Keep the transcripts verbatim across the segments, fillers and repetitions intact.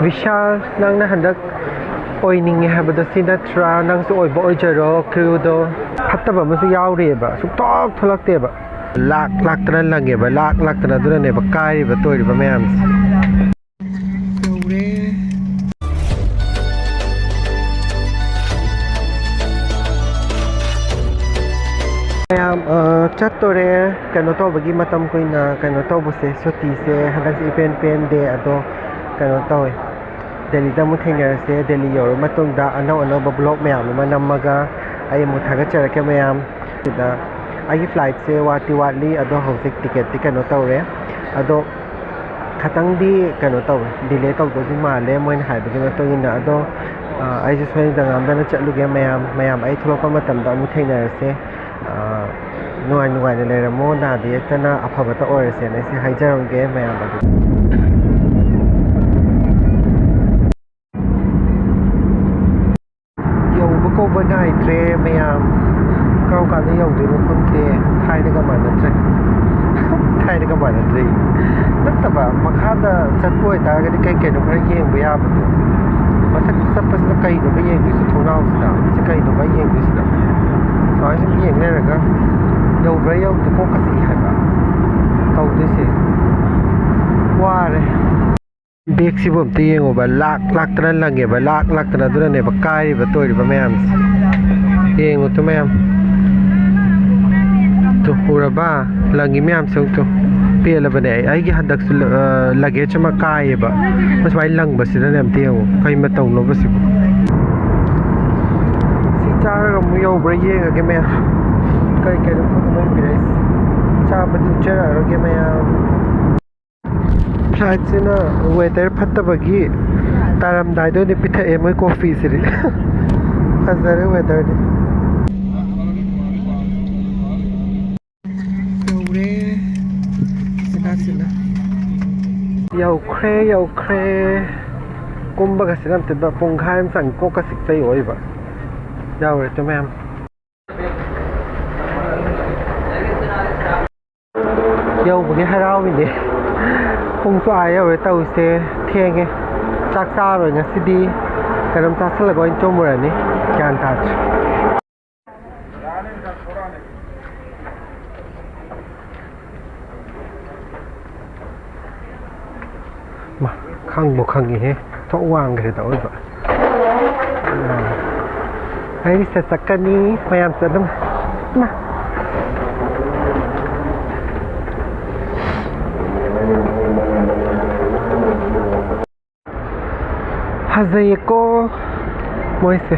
ꯕꯤꯁꯥꯜ, ꯅꯪꯅ ꯍꯟꯗꯛ ꯑꯣꯏꯅꯤꯡꯉꯦ ꯍꯥꯏꯕꯗꯣ ꯁꯤ ꯅꯠꯇ꯭ꯔꯥ? ꯅꯪꯁꯨ ꯑꯣꯏꯕ ꯑꯣꯏꯖꯔꯣ꯫ ꯀ꯭ꯔꯤꯌꯨꯗꯣ ꯐꯠꯇꯕ ꯑꯃꯁꯨ ꯌꯥꯎꯔꯤꯑꯕ, ꯁꯨꯡꯊꯣꯛ ꯊꯣꯛꯂꯛꯇꯦꯕ꯫ ꯂꯥꯛ ꯂꯥꯛꯇꯅ ꯂꯪꯉꯦꯕ, ꯂꯥꯛ ꯂꯥꯛꯇꯅ꯫ ꯑꯗꯨꯅꯅꯦꯕ ꯀꯥꯏꯔꯤꯕ ꯇꯣꯏꯔꯤꯕ ꯃꯌꯥꯝꯁꯦ꯫ ꯌꯧꯔꯦ꯫ ꯃꯌꯥꯝ, ꯑ, ꯆꯠꯇꯣꯔꯦ꯫ ꯀꯩꯅꯣ ꯇꯧꯕꯒꯤ, ꯃꯇꯝ ꯀꯨꯏꯅ ꯀꯩꯅꯣ ꯇꯧꯕꯁꯦ, ꯁꯨꯇꯤꯁꯦ ꯍꯟꯗꯛꯁꯦ ꯏꯄꯦꯟ ꯄꯦꯟꯗꯦ꯫ ꯑꯗꯣ ꯀꯩꯅꯣ ꯇꯧꯋꯦ, ꯗꯦꯜꯂꯤꯗ ꯑꯃꯨꯛ ꯊꯦꯡꯅꯔꯁꯦ꯫ ꯗꯦꯜꯂꯤ ꯌꯧꯔꯕ ꯃꯇꯨꯡꯗ ꯑꯅꯧ ꯑꯅꯧꯕ ꯕ꯭ꯂꯣꯛ ꯃꯌꯥꯝ ꯑꯃ ꯅꯝꯃꯒ ꯑꯩ ꯑꯃꯨꯛ ꯊꯥꯒꯠꯆꯔꯛꯀꯦ ꯃꯌꯥꯝ꯫ ꯁꯤꯗ ꯑꯩꯒꯤ ꯐ꯭ꯂꯥꯏꯠꯁꯦ ꯋꯥꯠꯇꯤ ꯋꯥꯠꯂꯤ, ꯑꯗꯣ ꯍꯧꯖꯤꯛ ꯇꯤꯀꯦꯠꯇꯤ ꯀꯩꯅꯣ ꯇꯧꯔꯦ꯫ ꯑꯗꯣ ꯈꯇꯪꯗꯤ ꯀꯩꯅꯣ ꯇꯧꯋꯦ, ꯗꯤꯂꯦ ꯇꯧꯗꯧꯗꯤ ꯃꯥꯜꯂꯦ ꯃꯣꯏꯅ ꯍꯥꯏꯕꯒꯤ ꯃꯇꯨꯡ ꯏꯟꯅ꯫ ꯑꯗꯣ, ꯑ, ꯑꯩꯁꯨ ꯁꯣꯏꯗ ꯉꯥꯝꯗꯅ ꯆꯠꯂꯨꯒꯦ ꯃꯌꯥꯝ꯫ ꯃꯌꯥꯝ, ꯑꯩ ꯊꯣꯛꯂꯛꯄ ꯃꯇꯝꯗ ꯑꯃꯨꯛ ꯊꯦꯡꯅꯔꯁꯦ꯫ ꯑ, ꯅꯨꯡꯉꯥꯏ ꯅꯨꯡꯉꯥꯏꯅ ꯂꯩꯔꯝꯃꯣ, ꯅꯥꯗ ꯌꯦꯛꯇꯅ ꯑꯐꯕꯇ ꯑꯣꯏꯔꯁꯦꯅ ꯑꯩꯁꯦ ꯍꯥꯏꯖꯔꯝꯒꯦ ꯃꯌꯥꯝ ꯑꯗꯨ꯫ ꯌꯧꯕ ꯀꯧꯕ ꯅꯥꯏꯗ꯭ꯔꯦ ꯃꯌꯥꯝ꯫ ꯀꯔꯝ ꯀꯥꯟꯗ ꯌꯧꯗꯣꯏꯅꯣ ꯈꯪꯗꯦ꯫ ꯊꯥꯏꯅꯒ ꯃꯥꯟꯅꯗ꯭ꯔꯦ꯫ ꯊꯥꯏꯅꯒ ꯃꯥꯟꯅꯗ꯭ꯔꯦ꯫ ꯅꯠꯇꯕ, ꯃꯈꯥꯗ ꯆꯠꯄ ꯑꯣꯏꯇꯥꯔꯒꯗꯤ ꯀꯩ ꯀꯩꯅꯣ ꯈꯔ ꯌꯦꯡꯕ ꯌꯥꯕꯗꯣ꯫ ꯃꯊꯛꯇ ꯆꯠꯄꯁꯤꯗ ꯀꯩꯅꯣꯕ ꯌꯦꯡꯗꯣꯏꯁꯦ? ꯊꯣꯡꯅꯥꯎꯁꯤꯗ? ꯁꯤ ꯀꯩꯅꯣꯕ ꯌꯦꯡꯗꯣꯏꯁꯤꯅ? ꯁꯨꯃꯥꯏꯅ ꯁꯨꯝ ꯌꯦꯡ ꯂꯩꯔꯒ ꯌꯧꯕ꯭ꯔꯥ ꯌꯧꯗꯦ ꯀꯣꯛꯀ ꯆꯤꯛꯏ ꯍꯥꯏꯕ ꯇꯧꯗꯣꯏꯁꯦ꯫ ꯋꯥꯔꯦ꯫ ꯕꯦꯛꯁꯤꯕꯨ ꯑꯝꯇ ꯌꯦꯡꯉꯣꯕ, ꯂꯥꯛ ꯂꯥꯛꯇꯅ ꯂꯪꯉꯦꯕ, ꯂꯥꯛ ꯂꯥꯛꯇꯅ꯫ ꯑꯗꯨꯅꯅꯦꯕ ꯀꯥꯏꯔꯤꯕ ꯇꯣꯏꯔꯤꯕ ꯃꯌꯥꯝꯁꯦ꯫ ꯌꯦꯡꯉꯨ ꯇꯨ ꯃꯌꯥꯝ꯫ ꯇꯨ, ꯎꯔꯕ? ꯂꯪꯉꯤ ꯃꯌꯥꯝꯁꯦ ꯑꯃꯨꯛ ꯇꯨ꯫ ꯄꯦꯜꯂꯕꯅꯦ ꯑꯩ꯫ ꯑꯩꯒꯤ ꯍꯟꯗꯛꯁꯨ ꯂ-, ꯑ, ꯂꯒꯦꯖ ꯑꯃ ꯀꯥꯏꯌꯦꯕ꯫ ꯁꯨꯃꯥꯏꯅ ꯂꯪꯕꯁꯤꯗꯅꯦ ꯑꯝꯇ ꯌꯦꯡꯉꯨ꯫ ꯀꯩ ꯃꯇꯧꯅꯣꯕ ꯁꯤꯕꯨ? ꯁꯤ ꯆꯥꯔꯒ ꯑꯃꯨꯛ ꯌꯧꯕ꯭ꯔꯥ ꯌꯦꯡꯉꯒꯦ ꯃꯌꯥꯝ꯫ ꯀꯔꯤ ꯀꯔꯤꯅꯣ ꯈꯪꯗꯦ ꯃꯣꯏ ꯄꯤꯔꯛꯏꯁꯦ꯫ ꯆꯥꯕꯗꯤ ꯎꯠꯆꯔꯛꯑꯔꯣꯏꯒꯦ ꯃꯌꯥꯝ꯫ ꯐ꯭ꯂꯥꯏꯠꯁꯤꯅ ꯋꯦꯗꯔ ꯐꯠꯇꯕꯒꯤ ꯇꯥꯔꯝꯗꯥꯏꯗ ꯑꯣꯏꯅ ꯄꯤꯊꯛꯑꯦ ꯃꯣꯏ ꯀꯣꯐꯤꯁꯤꯗꯤ꯫ ꯐꯖꯔꯦ ꯋꯦꯗꯔꯗꯤ꯫ ꯌꯧꯔꯦ꯫ ꯁꯤꯅ, ꯁꯤꯅ꯫ ꯌꯧꯈ꯭ꯔꯦ, ꯌꯧꯈ꯭ꯔꯦ꯫ ꯀꯨꯝꯕꯒꯁꯤꯅ ꯑꯝꯇꯗ ꯄꯨꯡꯈꯥꯏ ꯑꯃ ꯆꯪꯉꯤ꯫ ꯀꯣꯛꯀ ꯆꯤꯛꯆꯩ ꯑꯣꯏꯕ꯫ ꯌꯧꯔꯦ ꯇꯨ ꯃꯌꯥꯝ꯫ ꯌꯧꯕꯒꯤ ꯍꯔꯥꯎꯔꯤꯅꯦ꯫ ꯄꯨꯡꯁꯨ ꯑꯥ ꯌꯧꯔꯦ ꯇꯧꯔꯤꯁꯦ꯫ ꯊꯦꯡꯉꯦ꯫ ꯆꯥꯛ ꯆꯥꯔꯣꯏ ꯉꯁꯤꯗꯤ꯫ ꯀꯩꯅꯣꯝ ꯆꯥꯁꯤꯜꯂꯒ ꯑꯣꯏꯅ ꯇꯨꯝꯃꯨꯔꯅꯤ꯫ ꯒ꯭ꯌꯥꯟ ꯇꯥꯗ꯭ꯔꯦ꯫ ꯃꯥ, ꯈꯪꯕꯨ ꯈꯪꯉꯤꯍꯦ꯫ ꯊꯣꯛ ꯋꯥꯡꯈ꯭ꯔꯦꯗ ꯑꯑꯣꯏꯕ꯫ ꯑꯩꯁꯦ ꯆꯠꯀꯅꯤ꯫ ꯃꯌꯥꯝꯁꯦ ꯑꯗꯨꯝ꯫ ꯃꯥ꯫ ꯐꯖꯩꯌꯦꯀꯣ ꯃꯣꯏꯁꯦ꯫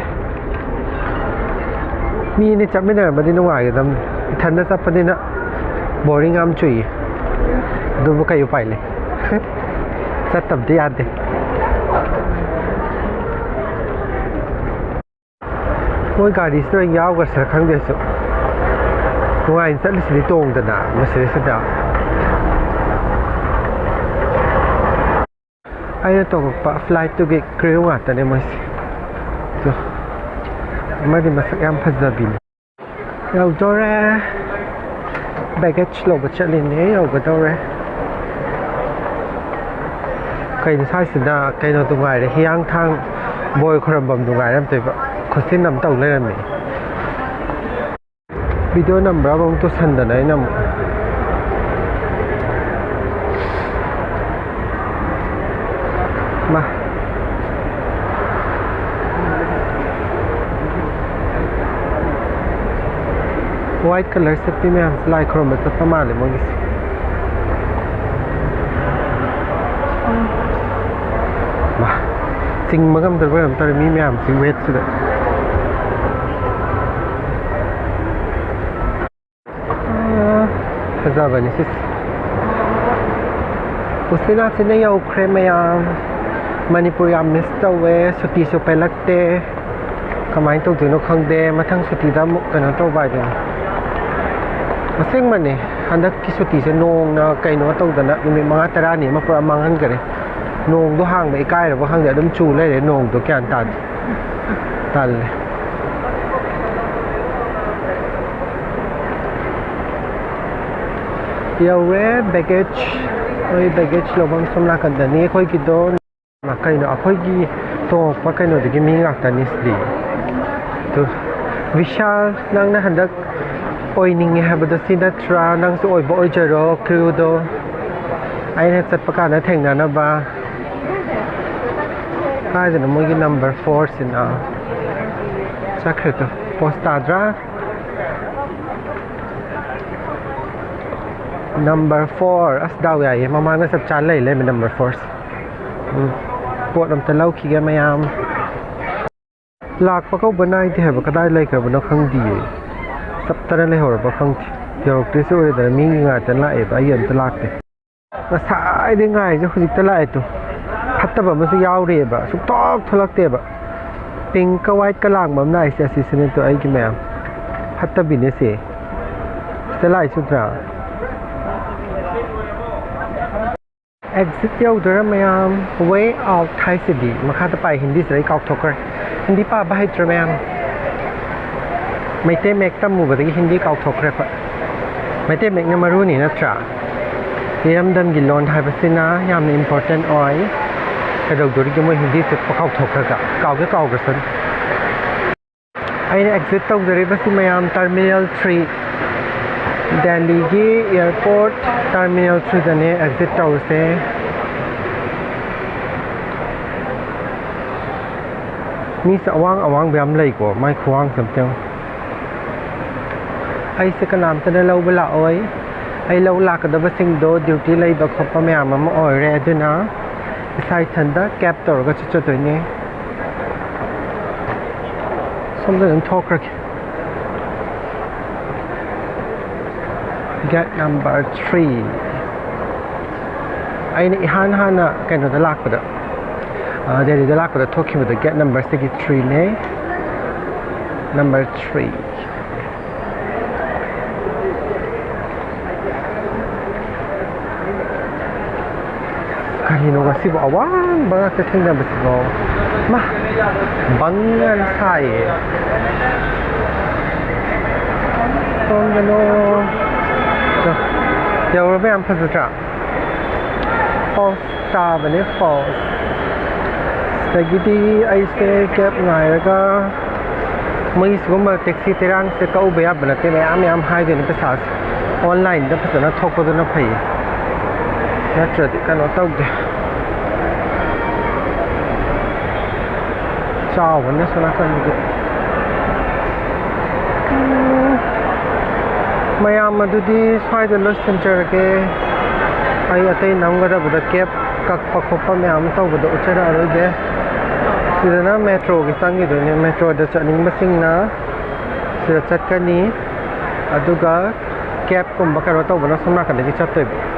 ꯃꯤ ꯑꯅꯤ ꯆꯠꯃꯤꯟꯅꯔꯝꯃꯗꯤ ꯅꯨꯡꯉꯥꯏꯒꯗꯕꯅꯤ꯫ ꯏꯊꯟꯗ ꯆꯠꯄꯅꯤꯅ ꯕꯣꯔꯤꯡ ꯌꯥꯝ ꯆꯨꯏꯌꯦ꯫ ꯑꯗꯨꯕꯨ ꯀꯩ ꯎꯄꯥꯏ ꯂꯩ? ꯆꯠꯇꯕꯗꯤ ꯌꯥꯗꯦ꯫ ꯃꯣꯏ ꯒꯥꯔꯤꯁꯤꯗ ꯑꯣꯏꯅ ꯌꯥꯎꯈ꯭ꯔꯁꯤꯔ ꯈꯪꯗꯦ ꯑꯩꯁꯨ꯫ ꯅꯨꯡꯉꯥꯏꯅ ꯆꯠꯂꯤꯁꯤꯗꯤ ꯇꯣꯡꯗꯅ ꯃꯁꯤꯗꯩꯁꯤꯗ꯫ ꯑꯩꯅ ꯇꯣꯡꯉꯛꯄ ꯐ꯭ꯂꯥꯏꯠꯇꯨꯒꯤ ꯀ꯭ꯔꯤꯌꯨ ꯉꯥꯛꯇꯅꯦ ꯃꯣꯏꯁꯦ꯫ ꯑꯗꯣ ꯑꯃꯗꯤ ꯃꯁꯛ ꯌꯥꯝ ꯐꯖꯕꯤꯅꯤ꯫ ꯌꯧꯗꯣꯔꯦ꯫ ꯕꯦꯒꯦꯖ ꯂꯧꯕ ꯆꯠꯂꯤꯅꯦ, ꯌꯧꯒꯗꯧꯔꯦ꯫ ꯀꯩꯅꯣ ꯁ꯭ꯋꯥꯏꯁꯤꯅ ꯀꯩꯅꯣꯗꯨ ꯉꯥꯏꯔꯦ, ꯍꯤꯌꯥꯡꯊꯥꯡ ꯕꯣꯏ ꯈꯣꯏꯔꯝꯐꯝꯗꯨ ꯉꯥꯏꯔꯝꯗꯣꯏꯕ꯫ ꯈꯨꯠꯁꯤꯟ ꯑꯃ ꯇꯧ ꯂꯩꯔꯝꯃꯦ꯫ ꯚꯤꯗꯤꯑꯣ ꯅꯝꯕ꯭ꯔꯥ ꯑꯃꯨꯛ ꯇꯧꯁꯟꯗꯅ ꯑꯩꯅ ꯑꯃꯨꯛ꯫ ꯃꯥ꯫ ꯋꯥꯏꯠ ꯀꯂꯔ ꯁꯦꯠꯄꯤ ꯃꯌꯥꯝꯁꯦ ꯂꯥꯏ ꯈꯨꯔꯨꯝꯕ ꯆꯠꯄ ꯃꯥꯜꯂꯦ ꯃꯣꯏꯒꯤꯁꯦ꯫ ꯃꯥ, ꯆꯤꯡꯕ ꯉꯝꯗ꯭ꯔꯕ ꯀꯩꯅꯣꯝ ꯇꯧꯔꯦ ꯃꯤ ꯃꯌꯥꯝꯁꯤ ꯋꯦꯠꯁꯤꯗ꯫ ꯑꯥ, ꯐꯖꯕꯅꯤ ꯁꯤꯁꯦ꯫ ꯎꯆꯤꯟ ꯅꯥꯆꯤꯟꯅ ꯌꯧꯈ꯭ꯔꯦ ꯃꯌꯥꯝ꯫ ꯃꯅꯤꯄꯨꯔ ꯌꯥꯝ ꯃꯤꯁ ꯇꯧꯋꯦ꯫ ꯁꯨꯇꯤꯁꯨ ꯄꯦꯜꯂꯛꯇꯦ꯫ ꯀꯃꯥꯏꯅ ꯇꯧꯗꯣꯏꯅꯣ ꯈꯪꯗꯦ꯫ ꯃꯊꯪ ꯁꯨꯇꯤꯗ ꯑꯃꯨꯛ ꯀꯩꯅꯣ ꯇꯧꯕ ꯍꯥꯏꯗꯨꯅꯤ꯫ ꯑꯁꯦꯡꯕꯅꯦ, ꯍꯟꯗꯛꯀꯤ ꯁꯨꯇꯤꯁꯦ ꯅꯣꯡꯅ ꯀꯩꯅꯣ ꯇꯧꯗꯅ ꯅꯨꯃꯤꯠ ꯃꯉꯥ ꯇꯔꯥꯅꯤ ꯑꯃ ꯄꯨꯔꯥ ꯃꯥꯡꯍꯟꯈꯔꯦ꯫ ꯅꯣꯡꯗꯣ ꯍꯥꯡꯕ ꯏꯀꯥꯏꯔꯕ ꯈꯪꯗꯦ, ꯑꯗꯨꯝ ꯆꯨ ꯂꯩꯔꯦ ꯅꯣꯡꯗꯣ, ꯒ꯭ꯌꯥꯟ ꯇꯥꯗꯦ꯫ ꯇꯜꯂꯦ꯫ ꯌꯧꯔꯦ ꯕꯦꯒꯦꯖ꯫ ꯑꯩꯈꯣꯏ ꯕꯦꯒꯦꯖ ꯂꯧꯐꯝ ꯁꯣꯝ ꯅꯥꯀꯟꯗꯅꯤ ꯑꯩꯈꯣꯏꯒꯤꯗꯣ꯫ ꯀꯩꯅꯣ, ꯑꯩꯈꯣꯏꯒꯤ ꯇꯣꯡꯉꯛꯄ ꯀꯩꯅꯣꯗꯨꯒꯤ ꯃꯤ ꯉꯥꯛꯇꯅꯤ ꯁꯤꯗꯤ꯫ ꯑꯗꯨ, ꯕꯤꯁꯥꯜ, ꯅꯪꯅ ꯍꯟꯗꯛ ꯑꯣꯏꯅꯤꯡꯉꯦ ꯍꯥꯏꯕꯗꯣ ꯁꯤ ꯅꯠꯇ꯭ꯔꯥ? ꯅꯪꯁꯨ ꯑꯣꯏꯕ ꯑꯣꯏꯖꯔꯣ, ꯀ꯭ꯔꯤꯌꯨꯗꯣ꯫ ꯑꯩꯅ ꯆꯠꯄ ꯀꯥꯟꯗ ꯊꯦꯡꯅꯅꯕ꯫ ꯀꯥꯏꯗꯅꯣ ꯃꯣꯏꯒꯤ ꯅꯝꯕꯔ ꯐꯣꯔꯁꯤꯅ? ꯆꯠꯈ꯭ꯔꯦ ꯇꯨ꯫ ꯄꯣꯁ ꯇꯥꯗ꯭ꯔꯥ? Number four. ꯑꯁ, ꯗꯥꯎ ꯌꯥꯏꯌꯦ, ꯃꯃꯥꯡꯗ ꯆꯞ ꯆꯥꯅ ꯂꯩ ꯂꯩꯔꯝꯃꯦ ꯅꯝꯕꯔ ꯐꯣꯔꯁꯦ꯫ ꯎꯝ꯫ ꯄꯣꯠ ꯑꯝꯇ ꯂꯧꯈꯤꯒꯦ ꯃꯌꯥꯝ꯫ ꯂꯥꯛꯄ ꯀꯧꯕ ꯅꯥꯏꯗꯦ ꯍꯥꯏꯕ, ꯀꯗꯥꯏ ꯂꯩꯈ꯭ꯔꯕꯅꯣ ꯈꯪꯗꯤꯌꯦ꯫ ꯆꯞꯇꯅ ꯂꯩꯍꯧꯔꯕ ꯈꯪꯗꯦ꯫ ꯌꯧꯔꯛꯇ꯭ꯔꯤꯁꯨ ꯑꯣꯏꯔꯦꯗꯅ, ꯃꯤꯒꯤ ꯉꯥꯏꯇꯅ ꯂꯥꯛꯑꯦꯕ, ꯑꯩꯒꯤ ꯑꯝꯇ ꯂꯥꯛꯇꯦ꯫ ꯉꯁꯥꯏꯗꯩ ꯉꯥꯏꯔꯤꯁꯦ ꯍꯧꯖꯤꯛꯇ ꯂꯥꯛꯑꯦ ꯇꯨ꯫ ꯐꯠꯇꯕ ꯑꯃꯁꯨ ꯌꯥꯎꯔꯤꯑꯕ, ꯁꯨꯡꯊꯣꯛ ꯊꯣꯛꯂꯛꯇꯦꯕ꯫ ꯄꯤꯡꯀ ꯋꯥꯏꯠꯀ ꯂꯥꯡꯕ ꯑꯃ ꯂꯥꯛꯏꯁꯦ, ꯑꯁꯤꯁꯤꯅꯦ ꯇꯨ ꯑꯩꯒꯤ ꯃꯌꯥꯝ꯫ ꯐꯠꯇꯕꯤꯅꯦ ꯁꯤ꯫ ꯁꯤꯗ ꯂꯥꯛꯏꯁꯤ ꯎꯗ꯭ꯔꯥ? ꯑꯦꯛꯖꯤꯠ ꯌꯧꯗꯣꯔꯦ ꯃꯌꯥꯝ, ꯋꯦ ꯑꯥꯎꯠ ꯍꯥꯏꯁꯤꯗꯤ꯫ ꯃꯈꯥꯗ ꯄꯥꯏ, ꯍꯤꯟꯗꯤꯁꯤꯗ ꯑꯩ ꯀꯥꯎꯊꯣꯛꯈ꯭ꯔꯦ꯫ ꯍꯤꯟꯗꯤ ꯄꯥꯕ ꯍꯩꯇ꯭ꯔꯦ ꯃꯌꯥꯝ꯫ ꯃꯩꯇꯩ ꯃꯌꯦꯛ ꯇꯝꯃꯨꯕꯗꯒꯤ ꯍꯤꯟꯗꯤ ꯀꯥꯎꯊꯣꯛꯈ꯭ꯔꯦ ꯑꯩꯈꯣꯏ꯫ ꯃꯩꯇꯩ ꯃꯌꯦꯛꯅ ꯃꯔꯨꯅꯤ ꯅꯠꯇ꯭ꯔꯥ? ꯏꯔꯝꯗꯝꯒꯤ ꯂꯣꯟ ꯍꯥꯏꯕꯁꯤꯅ ꯌꯥꯝꯅ ꯏꯝꯄꯣꯔꯇꯦꯟ ꯑꯣꯏ꯫ ꯀꯩꯗꯧꯗꯣꯔꯤꯒꯦ ꯃꯣꯏ ꯍꯤꯟꯗꯤꯁꯦ ꯀꯥꯎꯊꯣꯛꯈ꯭ꯔꯒ? ꯀꯥꯎꯒꯦ ꯀꯥꯎꯈ꯭ꯔꯁꯅꯨ꯫ ꯑꯩꯅ ꯑꯦꯛꯖꯤꯠ ꯇꯧꯖꯔꯤꯕꯁꯤ ꯃꯌꯥꯝ ꯇꯔꯃꯤꯅꯦꯜ ꯊ꯭ꯔꯤ, ꯗꯦꯜꯂꯤꯒꯤ ꯑꯦꯌꯥꯔꯄꯣꯔꯠ ꯇꯔꯃꯤꯅꯦꯜ ꯊ꯭ꯔꯤꯗꯅꯦ ꯑꯦꯛꯖꯤꯠ ꯇꯧꯔꯤꯁꯦ꯫ ꯃꯤꯁꯦ ꯑꯋꯥꯡ ꯑꯋꯥꯡꯕ ꯌꯥꯝ ꯂꯩꯀꯣ, ꯃꯥꯏ ꯈꯨꯋꯥꯡꯁꯦ ꯑꯝꯇ ꯌꯦꯡꯉꯣ꯫ ꯑꯩꯁꯦ ꯀꯅꯥꯝꯇꯅ ꯂꯧꯕ ꯂꯥꯛꯑꯣꯏ꯫ ꯑꯩ ꯂꯧ ꯂꯥꯛꯀꯗꯕꯁꯤꯡꯗꯣ ꯗ꯭ꯌꯨꯇꯤ ꯂꯩꯕ ꯈꯣꯠꯄ ꯃꯌꯥꯝ ꯑꯃ ꯑꯣꯏꯔꯦ, ꯑꯗꯨꯅ ꯏꯁꯥ ꯏꯊꯟꯗ ꯀꯦꯞ ꯇꯧꯔꯒ ꯆꯠꯆꯗꯣꯏꯅꯦ꯫ ꯁꯣꯝꯗ ꯑꯗꯨꯝ ꯊꯣꯛꯈ꯭ꯔꯒꯦ꯫ Gate number three꯫ ꯑꯩꯅ ꯏꯍꯥꯟ ꯍꯥꯟꯅ ꯀꯩꯅꯣꯗ ꯂꯥꯛꯄꯗ, ꯑ, ꯗꯦꯜꯂꯤꯗ ꯂꯥꯛꯄꯗ ꯊꯣꯛꯈꯤꯕꯗꯣ gate number ꯁꯤꯒꯤ ꯊ꯭ꯔꯤꯅꯦ꯫ Number three꯫ ꯀꯔꯤꯅꯣ ꯉꯁꯤꯕꯨ ꯑꯋꯥꯡꯕ ꯉꯥꯛꯇ ꯊꯦꯡꯅꯕꯁꯤꯕꯣ? ꯃꯥ, ꯕꯪ ꯌꯥꯝ ꯁꯥꯏꯌꯦ꯫ ꯁꯣꯝꯗꯅꯣ꯫ ꯌꯧꯔꯕ? ꯌꯥꯝ ꯐꯖꯗ꯭ꯔꯥ? Falls ꯇꯥꯕꯅꯦ, falls꯫ ꯑꯗꯒꯤꯗꯤ ꯑꯩꯁꯦ ꯀꯦꯞ ꯉꯥꯏꯔꯒ, ꯃꯣꯏ ꯁꯤꯒꯨꯝꯕ ꯇꯦꯛꯁꯤ ꯇꯦꯔꯥꯡꯁꯦ ꯀꯛꯎꯕ ꯌꯥꯕ ꯅꯠꯇꯦ, ꯃꯌꯥꯝ ꯃꯌꯥꯝ ꯍꯥꯏꯗꯣꯏꯅꯦ ꯄꯩꯁꯥꯁꯦ꯫ ꯑꯣꯟꯂꯥꯏꯟꯗ ꯐꯖꯅ ꯊꯣꯛꯄꯗꯨꯅ ꯐꯩꯌꯦ, ꯅꯠꯇ꯭ꯔꯗꯤ ꯀꯩꯅꯣ ꯇꯧꯗꯦ꯫ ꯆꯥꯎꯕꯅꯦ ꯁꯣꯝ ꯅꯥꯀꯟꯒꯤꯗꯤ꯫ ꯃꯌꯥꯝ ꯑꯗꯨꯗꯤ ꯁ꯭ꯋꯥꯏꯗ ꯂꯣꯏꯁꯤꯟꯖꯔꯒꯦ꯫ ꯑꯩ ꯑꯇꯩ ꯅꯝꯒꯗꯕꯗ ꯀꯦꯞ ꯀꯛꯄ ꯈꯣꯠꯄ ꯃꯌꯥꯝ ꯇꯧꯕꯗꯣ ꯎꯠꯆꯔꯛꯑꯔꯣꯏꯒꯦ꯫ ꯁꯤꯗꯅ ꯃꯦꯇ꯭ꯔꯣꯒꯤ ꯆꯪꯈꯤꯗꯣꯏꯅꯦ꯫ ꯃꯦꯇ꯭ꯔꯣꯗ ꯆꯠꯅꯤꯡꯕꯁꯤꯡꯅ ꯁꯤꯗ ꯆꯠꯀꯅꯤ, ꯑꯗꯨꯒ ꯀꯦꯞꯀꯨꯝꯕ ꯀꯩꯅꯣ ꯇꯧꯕꯅ ꯁꯣꯝ ꯅꯥꯀꯟꯗꯒꯤ ꯆꯠꯇꯣꯏꯕ꯫